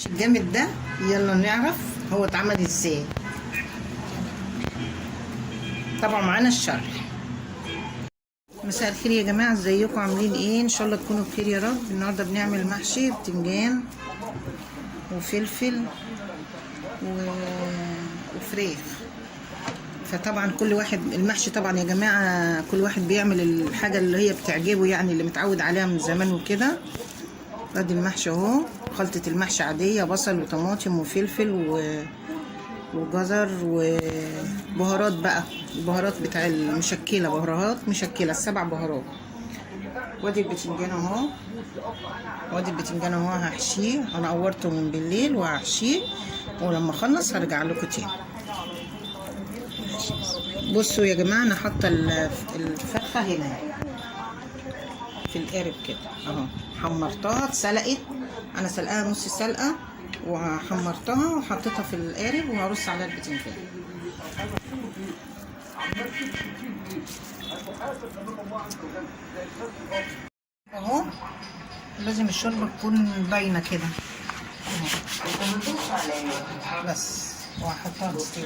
الجامد ده يلا نعرف هو اتعمل ازاي. طبعا معانا الشرح. مساء الخير يا جماعة، ازيكم عاملين ايه؟ ان شاء الله تكونوا بخير يا رب. النهارده بنعمل محشي بتنجان وفلفل وفريخ. فطبعا كل واحد المحشي طبعا يا جماعة كل واحد بيعمل الحاجة اللي هي بتعجبه، يعني اللي متعود عليها من زمان وكده. ادي المحشي اهو، خلطه المحشي عادية، بصل وطماطم وفلفل وجزر وبهارات بقى، البهارات بتاع المشكلة، بهارات مشكلة السبع بهارات. وادي البتنجان اهو، وادي البتنجان اهو هحشيه، انا قورته من بالليل وهحشيه، ولما اخلص هرجع لكم تاني. بصوا يا جماعة، انا حاطه الفرخه هنا في القارب كده اهو، حمرتها اتسلقت، انا سلقاها نص سلقه وحمرتها وحطيتها في القارب، وهرص عليها البتنجان. اهو لازم الشوربة تكون باينة كده بس، وهحطها تستوي.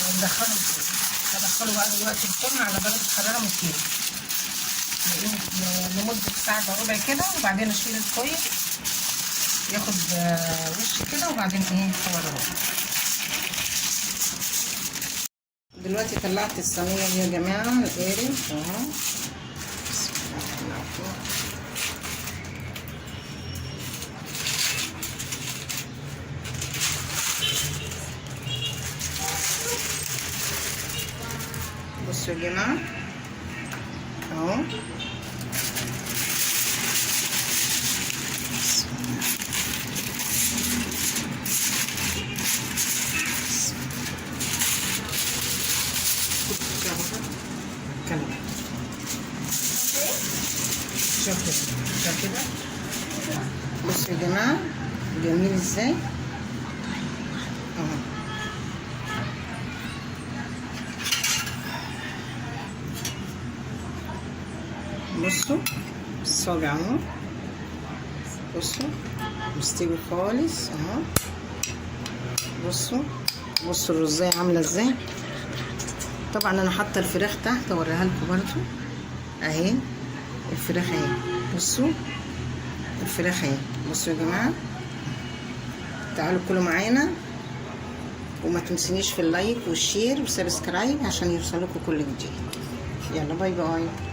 وندخله هدخله بقى دلوقتي الفرن على درجة حرارة 200 لمدة ساعة إلا ربع كده، وبعدين اشيل الفويل ياخد وش كده، وبعدين ايه اوريه. دلوقتي طلعت الصينية دي يا جماعة، القارب اهو، بسم الله الرحمن الرحيم. بصوا يا جماعة اهو، شوف كده، بصوا يا جماعة جميل ازاي اهو. بصوا الصاج اهو، بصوا مستوي خالص اهو. بصوا بصوا الرزايه عامله ازاي. طبعا انا حاطه الفراخ تحت اوريها لكم برضو اهي، الفراخ اهي، بصوا الفراخ اهي. بصوا يا جماعة، تعالوا كلوا معانا، وما تنسونيش في ال like وال share وال subscribe عشان يوصلكم كل جديد. يلا bye bye.